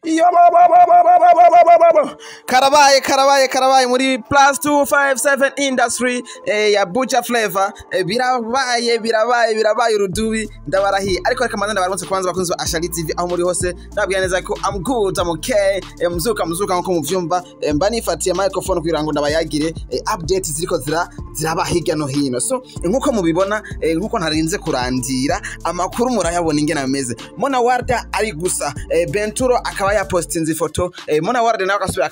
Yo, karabaye karabaye karabaye muri plus 257 industry ya Buja Flavor. Birabaye birabaye birabaye urudubi, ndabarahiye. Ariko reka manza ndabaramutse kwanza, bakunzi ba Ashali TV aho muri hose. Ndababwira neza ko I'm good, I'm okay. Mzuka mzuka nko muvyumva. Mba nifatiye microphone kugira ngo ndabayagire update ziriko ziraba hirya no hino. So nkuko mubibona, nkuko ntarinze kurandira amakuru, murayabona ingene ameze. Mona Warda ari gusa, Benturo akaba yapostinze ifoto, Mona Warda nawe akasubira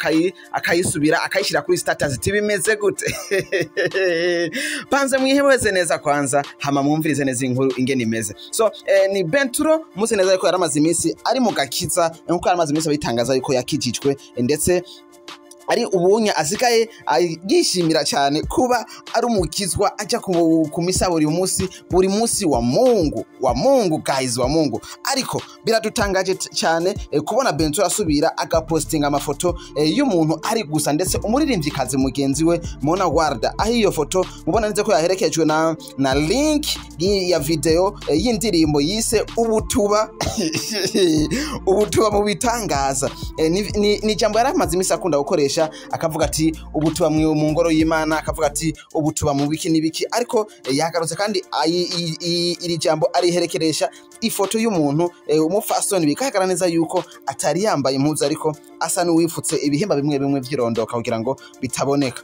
akayisubira akayishyira kuri status. Tibimeze gute? Panze mwiheweze neza kwanza, hama mwumvirize neza inkuru ingene imeze. So ni Benturo muzi neza yuko yaramaze iminsi ari mu gakiza, nkuko yaramaze iminsi abitangaza yuko yakijijwe, ndetse ari ubunya asigaye yishimira cyane kuba ari umukizwa, ajya ku misa buri munsi, buri munsi wa Mungu, wa Mungu guys, wa Mungu. Ariko biradutangaje cyane kubona Benturo asubira agapostinga amafoto y'umuntu ari gusa, ndetse umuririmbyikazi mugenzi we Mona Warda, aho iyo foto mubona neza ko yaherekejwe na link ya video y'indirimbo yise ubutuba, ubutuba mu bitangaza. Ni jambo yari amaze iminsi akunda gukoresha, akavuga ati ubutuba mu ngoro y'Imana, akavuga ati ubutuba mu biki n'ibiki. Ariko yagarutse kandi iri jambo ariherekeresha ifoto y'umuntu, umufasoni, bigaragara neza yuko atari yambaye impuzu, ariko asa n'uwifutse ibihimba bimwe bimwe vy'irondoka kugira ngo bitaboneka.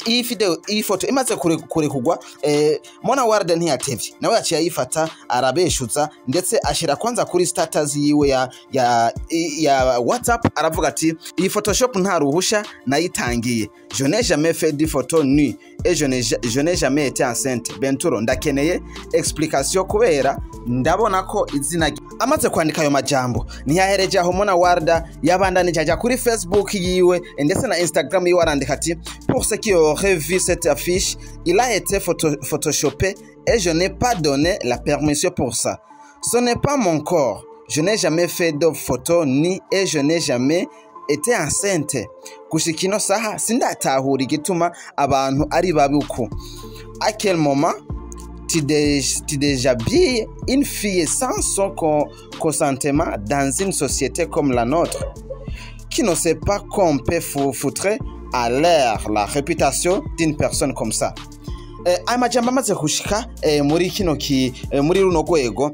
Iyi video, iyi foto imaze kurekugwa, Mona Warda ntiyatevye, nawe yaciye ayifata arabeshuza, ndetse ashira kwanza kuri status yiwe ya WhatsApp, aravuga ati iyi Photoshop nta ruhusha nayitangiye, je n'ai jamais fait de photo nue et je n'ai jamais été enceinte. Benturo ndakeneye explication kubera ndabona ko izina. Amaze kwandika ayo majambo ntiyahereje aho. Mona Warda yabandanije ajya kuri Facebook yiwe ndetse na Instagram yiwe, arandika ati pour ceux qui auraient vu cette affiche, il a été photoshopé et je n'ai pas donné la permission pour ça. Ce n'est pas mon corps, je n'ai jamais fait de photo ni et je n'ai jamais été enceinte. Gushika ino saha sindatahura igituma abantu ari babi uku. À quel moment tu déshabilles une fille sans son consentement dans une société comme la nôtre qui ne sait pas qu'on peut foutre à l'air la réputation d'une personne comme ça? Aya majambo amaze gushika muri kino ki muri runo rwego,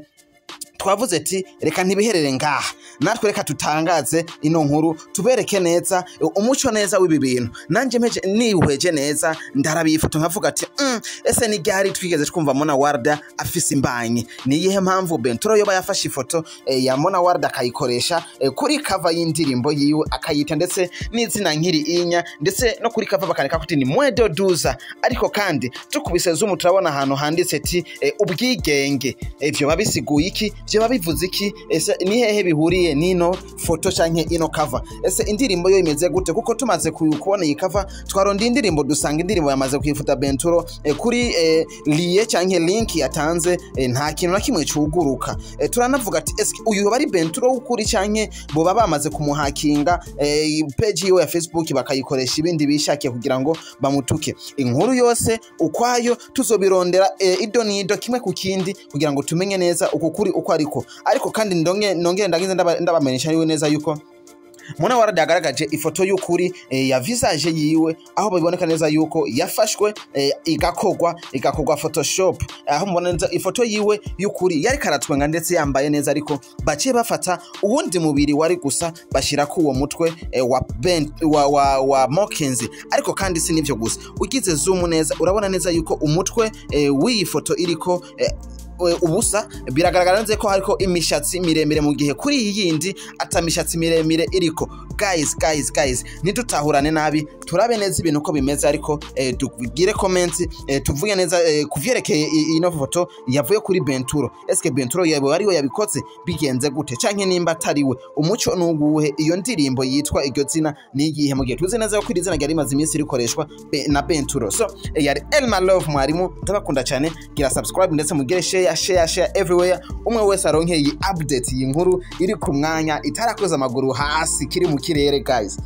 twavuze ati reka ntibiherere ngaha, natwe reka tutangaze ino nkuru, tubereke neza umuco neza w'ibi bintu. Nanjye mpeje nihweje neza, ndaraba iyi foto nkavuga ati ese ni ryari twigeze twumva Mona Warda afise imbanyi? Ni iyihe mpamvu Benturo yoba yafashe ifoto ya Mona Warda akayikoresha kuri cover y'indirimbo yiwe, akayita ndetse n'izina nkiri inya, ndetse no kuri cover bakandika kuti ni Mwedo Duza? Ariko kandi tukubise zoom turabona ahantu handitse ati ubwigenge. Ivyo babisiguye iki? Vyo babivuze iki? Ese ni hehe bihuriye nino foto canke ino cover? Ese indirimbo yo imeze gute? Kuko tumaze kubona iyi cover, twaronda indirimbo, dusanga indirimbo yamaze kuyifuta Benturo. Kuri lien canke link yatanze, nta kintu na kimwe cuguruka. Turanavuga ati ese uyu yoba ari Benturo w'ukuri, canke boba bamaze kumuhakinga page yiwe ya Facebook bakayikoresha ibindi bishakiye kugira ngo bamutuke? Inkuru yose ukwayo tuzobirondera ido nido, kimwe ku kindi, kugira ngo tumenye neza uku kuri uko ariko. Kandi ndonge nongere ndagize ndabamenyesha yiwe neza yuko Mona Warda yagaragaje ifoto y'ukuri ya visage yiwe, aho biboneka neza yuko yafashwe igakorwa Photoshop, aho mubona neza ifoto yiwe y'ukuri yari karatwenga ndetse yambaye neza, ariko baciye bafata uwundi mubiri wari gusa bashira ko uwo mutwe wa, ben, wa Mokins. Ariko kandi si nivyo gusa, ugize zoom neza urabona neza yuko umutwe w'iyi foto iriko ubusa, biragaragara neza ko hariko imishatsi miremire, mu gihe kuri iyi yindi ata mishatsi miremire iriko. Guys, guys, guys, ntidutahurane nabi, turabe neza ibintu uko bimeze, ariko tugire comment, tuvuge neza kuvyerekeye ino foto yavuye kuri Benturo. Eske Benturo yabo ariwe yabikoze? Bigenze gute? Canke nimba atariwe, umuco nuguhe? Iyo ndirimbo yitwa iryo zina ni igihe, mu gihe tuzi neza ko iri zina ryari rimaze iminsi rikoreshwa na Benturo? So yari Elma Love mwarimu, ndabakunda cyane. Gira subscribe ndetse mugire share, share, share everywhere, umwe wese aronke iyi update, iyi nkuru iri ku mwanya, itarakoza amaguru hasi, kiri mu kirere guys.